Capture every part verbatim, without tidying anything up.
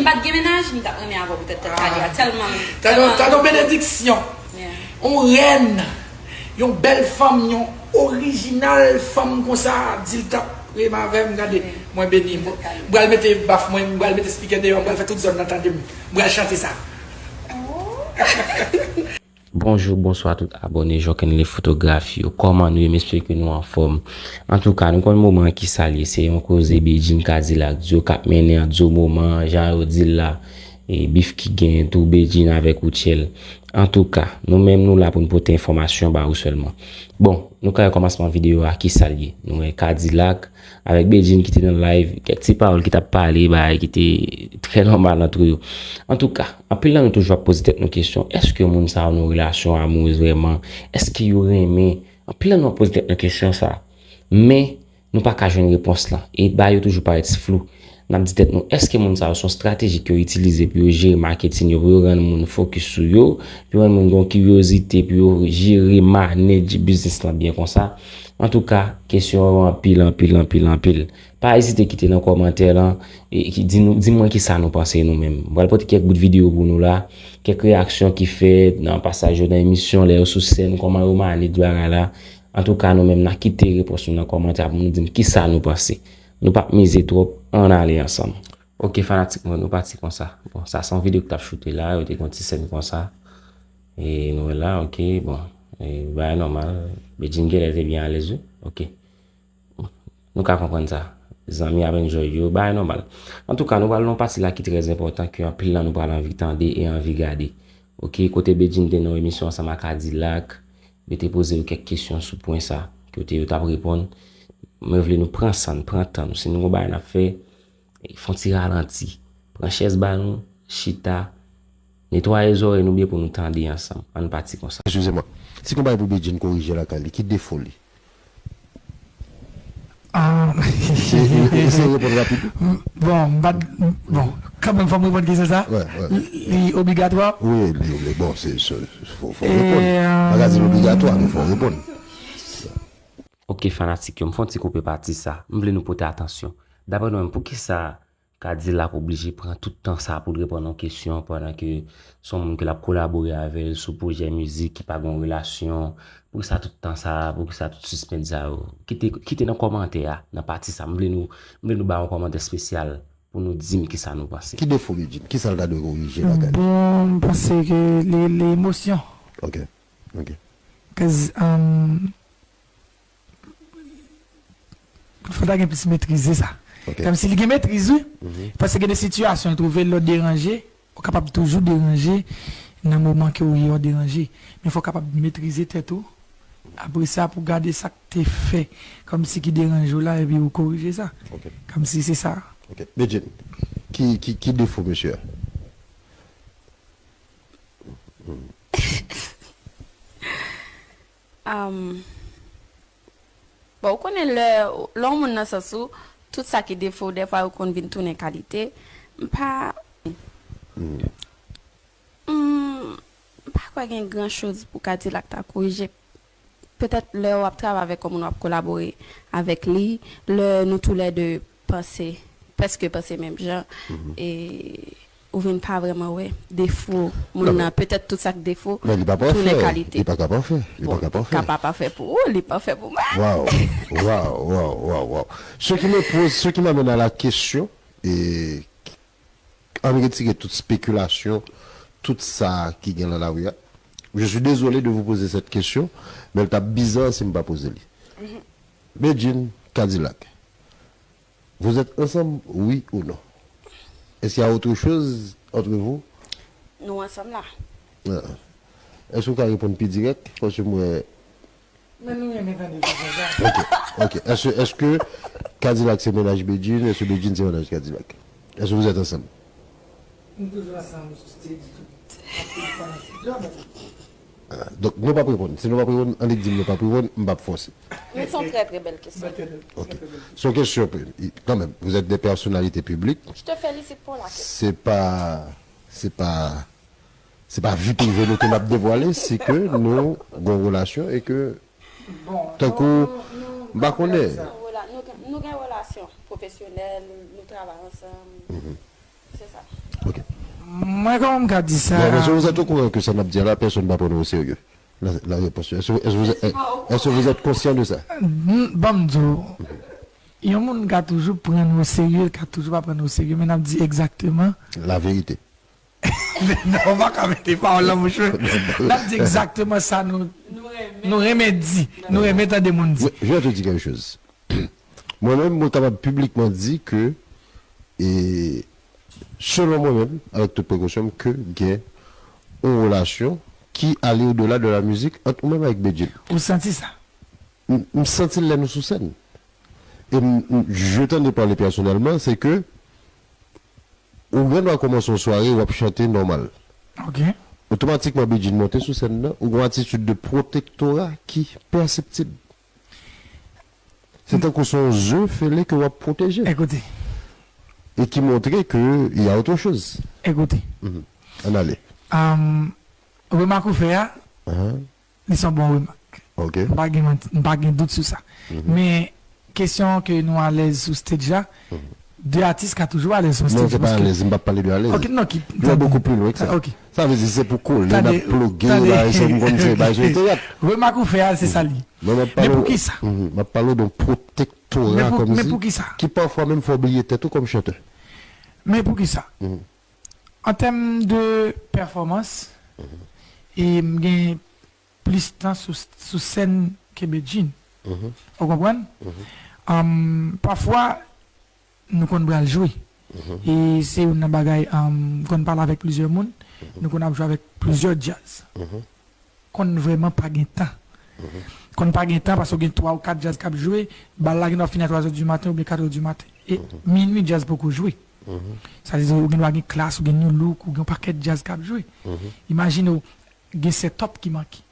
M pa t gen mennaj, m t ap renmen avè w poutèt tèt Kali a, tèlman. Tande yon, tande yon benediksyon. Yeah. Yon rèn, yon bèl fanm, yon orijinal fanm konsa, di l t ap renmen avè m, gade, mwen beni. M pral mete baf mwen, m pral mete spikè deyò, m pral fè tout zòn nan tande m. M pral chante sa. Bonjou, bonswa tout abòne Jockenley Photography yo. Kòman nou ye? M espere ke nou anfòm. Antouka, nou konn moman an kisa l ye. Se yon koze Bedjine Kadilak, Dio k ap mennen an, Dio moman an, jan yo di l la, e bif ki genyen tou Bedjine avèk Rutshelle. Antouka, nou menm nou la pou n pote enfòmasyon ba ou sèlman. Bon, nou ka wè kòmansman videyo a, kisa l ye. Nou wè Kadilak avèk Bedjine ki te nan live, kèk ti pawòl ki t ap pale, bagay ki te trè nòmal ant yo. Antouka, anpil nan nou toujou ap poze tèt nou kesyon, èske moun sa yo nan relasyon amourèz vrèman? Èske yo renmen? Anpil nan nou ap poze tèt nou kesyon sa. Men, nou pa ka jwenn repons lan. E bagay yo toujou parèt flou. N ap di tèt nou, èske moun sa yo se yon estrateji ke yo itilize pou yo jere maketin yo, pou yo rann moun fokis sou yo, pou yo rann moun gen yon kiryozite, pou yo jere, manage biznis lan byen konsa? Antouka, kesyon yo anpil, anpil, anpil, anpil. Pa ezite kite nan kòmantè lan, e, ki, di nou, di mwen kisa nou panse nou menm. M pral pote kèk bout videyo pou nou la, kèk reyaksyon ki fèt nan pasaj yo nan emisyon, lè yo sou sèn, kòman yo manage bagay la. Antouka, nou menm, n a kite repons nou nan kòmantè pou nou di m kisa nou panse. Nou p ap mize twòp, ann ale ansanm. Ok, fanatik mwen, nou pati konsa. Bon, sa se yon videyo ki t ap choute la, yo te gen yon ti sèn konsa. E nou wè la, ok, bon. E bagay nòmal. Bedjine genlè te byen alèz, wi. Ok. Nou ka konprann sa. Zanmi ap enjoy yo, bagay nòmal. Antouka, nou pral nan yon pati la ki trè enpòtan, ke anpil nan nou pral anvi tande e anvi gade. Ok, kote Bedjine te nan yon emisyon ansanm ak Kadilak, yo te poze yo kèk kesyon sou pwen sa, kote yo t ap reponn. Mwen vle nou pran san n, pran tan nou. Si nou gon bagay n ap fè, fè yon ti ralanti. Pran chèz ba nou, chita, netwaye zòrèy nou byen pou nou tande ansanm. Ann pati konsa. Eskize mwen. Si gon bagay pou Bedjine korije lakay li, ki defo li? Ah, E, e, eseye reponn rapid. Bon, m pa t, bon, kanmenm fò m reponn kesyon sa. Wè, wè. Li obligatwa. Wi, li, li, bon, se, se, fò, fò reponn. Bagay li obligatwa, men fò reponn. Ok, fanatik yo, m fè yon ti koupe pati sa. M vle nou pote atansyon. Daprè nou menm, poukisa Kadilak oblije pran tout tan sa pou l reponn yon kesyon pandan ke se yon moun ke l ap kolabore avè l sou pwojè mizik ki pa gen yon relasyon? Poukisa tout tan sa, poukisa tout sispens sa yo? Kite, kite nan kòmantè a, nan pati sa. M vle nou, m vle nou ba yon kòmantè espesyal pou nou di m kisa nou panse. Ki defo Bedjine? Kisa l ta dwe korije lakay li? Bon, m panse ke li, li emosyon. Ok, ok. Cause, um, fò ta gen plis metrize sa. Ok. Kòmsi li gen metriz, wi. Paske gen de sitiyasyon, l twouve l deranje, ou kapab toujou deranje nan moman ke ou ye, ou deranje. Men fò w kapab metrize tèt ou. Apre sa, pou gade sa k te fè, kòmsi ki deranje w la, epi ou korije sa. Ok. Kòmsi se sa. Ok. Bedjine, ki, ki, ki defo mesye a? Um, bon, ou konnen lè, lè yon moun nan sans ou, tout sa ki defo, dèfwa yo konn vin tounen kalite. M pa. Mm, m pa kwè gen gran choz pou Kadilak ta korije. Petèt lè w ap travay avèk yon moun, w ap kolabore avèk li, lè nou toulède panse, prèske panse menm jan, e ou vin pa vrèman wè defo moun nan. Petèt tout sa k defo Men li pa pral tounen fè. Kalite. Li pa ka pa fè. Li pa ka pa fè. Ka pa pa fè pou ou, li pa fè pou mwen. Waouh, waouh, waouh, waouh, waouh. Ce qui me pose, ce qui m'amène à la question, et ann retire tout spéculation, tout sa ki gen nan lari a. Je suis désolé de vous poser cette question, men l t ap bizarre si m pa poze li. Bedjine Kadilak, vous êtes ensemble, oui ou non? Est-ce qu'il y a autre chose entre vous? Nou ansanm la. Ah. Èske w ka reponn pi dirèk? Paske m wè Men nou renmen tande kesyon sa. Ok, ok. Èske, èske Kadilak se mennaj Bedjine? Èske Bedjine se mennaj Kadilak? Èske vous êtes ensemble? Nou toujou ansanm, se di tout. Anpil fanatik yo, men Ah, donk, nou p ap reponn. Si nou p ap reponn, annik di m nou p ap reponn, m p ap fòse. Men se yon trè, trè bèl kesyon. Ok. Se yon kesyon, kanmenm, vous êtes des personnalités publiques. Je te félicite pour la question. Se pa, se pa, se pa vi prive nou ke n ap devwale, se ke nou gon relasyon e ke, tankou, m pa konnen. Nou rela-, nou gen, nou gen relasyon pwofesyonèl, nou travay ansanm. Se sa. Mwen kòman m ka di sa? Bon, est-ce que vous êtes au courant que ça n ap di la, personne pa pran nou o serye? La, la réponse, est-ce que, est-ce que vous êtes, est-ce que vous êtes conscient de ça? N- Ban m di w, yon moun ka toujou pran nou o serye, ka toujou pa pran nou o serye, men n ap di egzakteman. La vérité. Non, ou pa ka mete pawòl nan bouch mwen. N ap di egzakteman sa nou, nou renmen di, nou renmen tande moun di. Je vais te dire quelque chose. Mwen menm, mwen kapab piblikman di ke, e, selon mwen menm, avec toute précaution, ke gen yon relasyon ki ale au-delà de la musique ant ou menm avèk Bedjine. Ou santi sa? M m santi l lè nou sou sèn. E m, m, je t'en ai parlé personnellement, c'est que ou gen dwa kòmanse yon sware, w ap chante nòmal. Ok. Otomatikman, Bedjine monte sou sèn nan, ou gen yon atitid de pwotektora ki pèseptib. Se tankou se yon ze fele ke w ap pwoteje. Ekoute, E ki montre ke y a autre chose. Ekoute. Ann ale. Am, remak ou fè a, Ahan. Li se yon bon remak. Ok. M pa gen manti, m pa gen dout sou sa. Men kesyon ke nou alèz sou stage la, de atis ka toujou alèz sou Non, stage. se pa alèz, m p ap pale de alèz. Ok, non, ki Yo beaucoup plus loin que ça. Ok. Sa vle di se pou kole, Tande, n ap ploge, tande. Bagay sa m konn se bagay sou teyat. Remak ou fè a, se sa li. Men m ap Men pale pou ki sa? Mhm, m ap pale w de yon pwotektora Men pou- men kòmsi pou ki sa? Ki pafwa menm fè w bliye tèt ou kòm chantè. Men pou ki sa? An tèm de pèfòmans, e m gen plis tan sou, sou sèn ke Bedjine. Ou konprann? Am, pafwa, nou konn pral jwe. E se youn nan bagay, am, m konn pale avèk plizyè moun, nou konn ap jwe avèk plizyè djaz. Konn vrèman pa gen tan. Konn pa gen tan paske w gen twa ou kat djaz k ap jwe, bal la gen dwa fini a twa zè di maten oubyen kat è di maten. E minui djaz poko jwe. Sa vle di ou gen dwa gen Klass, ou gen New Look, ou gen yon pakèt djaz k ap jwe. Imajine w gen setup ki manke.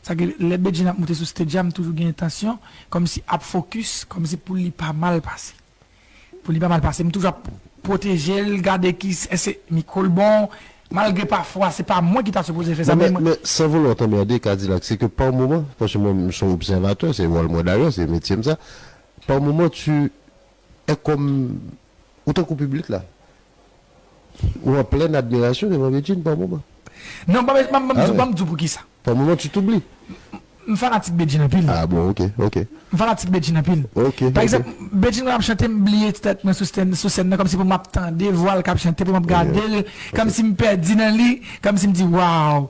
Sa ke lè Bedjine ap monte sou stage la, m toujou gen entansyon, kòmsi ap focus, kòmsi pou li pa mal pase. Pou li pa mal pase, m toujou ap pwoteje l, gade ki, èske mikwo l bon, malgre pafwa se pa mwen ki ta sipoze fè sa, Non, men men, mwen. Men sans vouloir t'emmerder, Kadilak, c'est que par moment, paske mwen, m se yon obsèvatè, se wòl mwen dayè, se metye m sa, par moment, tu es comme, ou tankou piblik la. Ou an plèn admirasyon devan Bedjine par moment. Non, ban m, ban m, ban m Ah di w, ouais. Ban m di w pou ki sa. Par moment, tu t'oublies. M fanatik Bedjine anpil. Ah bon, ok, ok. M fanatik Bedjine anpil. Ok, Pa ok. egzanp, Bedjine lè l ap chante, m bliye tèt mwen sou sèn, sou sèn nan, kòmsi pou m ap tande vwa l k ap chante, pou m ap gade l, kòmsi m pèdi nan li, kòmsi m di, waw.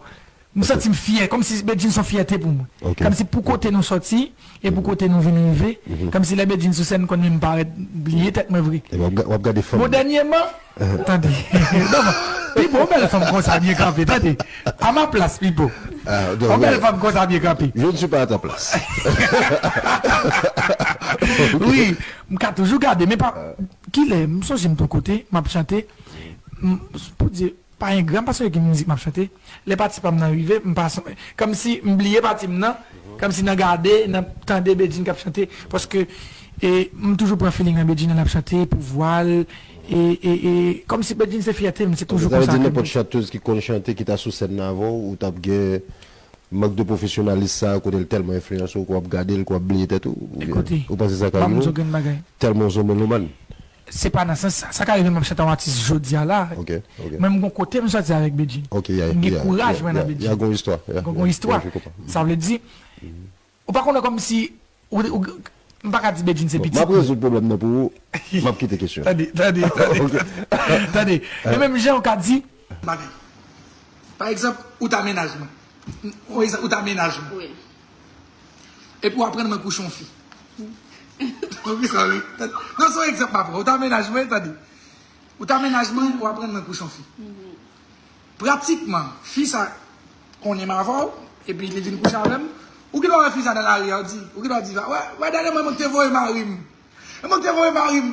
M santi m fyè, kòmsi Bedjine se yon fyète pou mwen. Ok. Kòmsi pou kote nou sòti, e pou kote nou vin rive, kòmsi lè Bedjine sou sèn, m konn menm parèt, bliye tèt mwen vre. E w ap ga- w ap gade fanm. Bon, dènyèman, tande. Non, Pipo, yon bèl fanm konsa byen kanpe, tande. A ma plas, Pipo. Ah, non, Yon bèl non. Fanm konsa byen kanpe. Je ne suis pas à ta place. Wi, m ka toujou gade, men pa. Kilè, m sonje m t yon kote, m ap chante, m, pou di, pa engra, m pa sonje ki mizik m ap chante. Lè pati pa m nan rive, m pa son, kòmsi m bliye pati m nan, kòmsi nan gade, nan tande Bedjine k ap chante, paske e, m toujou pran feeling nan Bedjine lè l ap chante, pou vwa l, e, e, e, kòmsi Bedjine se fyète m, se toujou Sa vle konsa di ke m nenpòt ye. Chatteuse ki konn chante, ki ta sou sèn nan avè w, ou t ap gen mank de pwofesyonalis sa, kote l tèlman enfliyanse w, ke w ap gade l, ke w ap bliye tèt ou? Oubyen Ekoute, ou panse sa ka ban m rive di w w? Grenn Bagay. Tèlman w se yon melomàn. Se pa nan sans sa. Sa ka rive m ap chante yon atis jodi a la. Ok, ok. Mwen m gon kote m sòti avèk Bedjine. Ok, ya, M gen ya, kouraj ya, mwen ya, nan Bedjine. Ya gon istwa. Ya, Gon, gon ya, istwa. Ya, je comprends. Sa vle di, ou pa konnen kòmsi, ou, ou, m pa ka di Bedjine se Bon, pitit m ap mwen. Rezoud pwoblèm nan pou ou. M ap kite kesyon. Tande, tande, tande. Ok. Tande. E menm jan ou ka di, bagay. Pa egzanp, ou ta mennaj mwen. Ou egzanp, ou ta mennaj mwen. Wi. Epi w aprann mwen kouche yon fi. Ou ki sa, wi. Non, se yon egzanp m ap pran. Ou ta mennaj mwen, tande. Ou ta mennaj mwen, ou aprann mwen kouche yon fi. Pratikman, fi sa konnen m avè w, epi li vin kouche avè m, ou gen dwa wè fi sa nan lari a, ou di, ou gen dwa di, wè, wè, dènye mwen, mwen te voye mari m. E mwen te voye mari m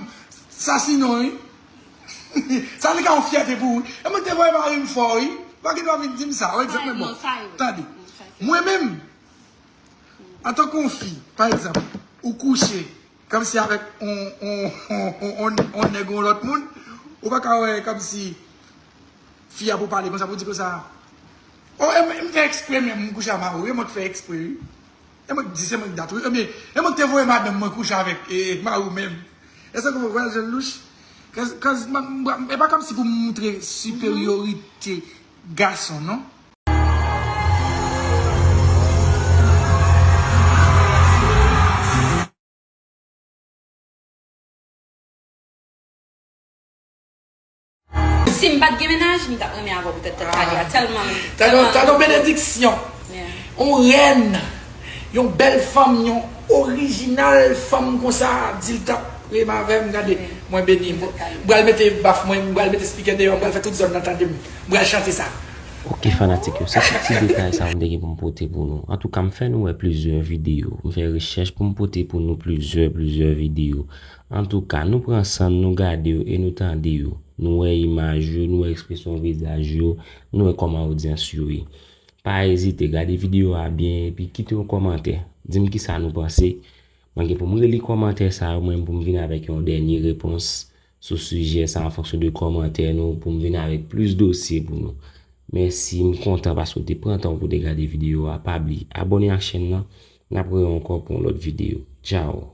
sasinen w, wi. Sa li ka yon fyète pou ou, wi. E mwen te voye mari m fò, wi. Ou pa gen dwa vin di m sa, ou egzanp mwen bon. Tande. Mwen menm, antanke yon fi, pa egzanp, ou kouche, kòmsi avèk on, on, on, on, on, on nèg ou on lòt moun, ou pa ka wè kòmsi fi a pou pale konsa, pou di konsa, o, e mwen, m fè eksprè menm, m kouche a mari w, e mwen k fè eksprè, wi. E mwen k di, se mwen k dat, wi. Ebyen, e mwen k te voye madanm mwen kouche avèk, e, mari w menm. Èske w konprann jan l louch? Cause, cause, m, m, e pa kòmsi pou m montre siperyorite gason, non. Si m pa t gen mennaj, m t ap renmen avè w poutèt tèt kale a, tèlman. Tande yon, tande yon benediksyon. Yeah. Yon rèn, yon bèl fanm, yon orijinal fanm konsa, di l t ap renmen avè m, gade, mwen beni. M pral mete baf mwen, m pral mete spikè deyò, m pral fè tout zòn nan tande m. M pral chante sa. Ok, fanatik yo, se tout ti detay sa m te gen pou m pote pou nou. Antouka, m fè nou wè plizyè videyo. M fè rechèch pou m pote pou nou plizyè, plizyè videyo. Antouka, nou pran san n, nou gade yo e nou tande yo. Nou wè imaj yo, nou wè ekspresyon vizaj yo, nou wè kòman odyans yo ye. Pa ezite, gade videyo a byen epi kite yon kòmantè. Di m kisa nou panse. Mwen gen pou m reli kòmantè sa yo, mwen pou m vin avèk yon dènye repons sou sijè sa an fonksyon de kòmantè nou, pou m vin avèk plis dosye pou nou. Mèsi, m kontan paske w te pran tan pou w te gade videyo a. Pa bliye abòne ak chèn nan. N ap rewè ankò pou yon lòt videyo. Tchao!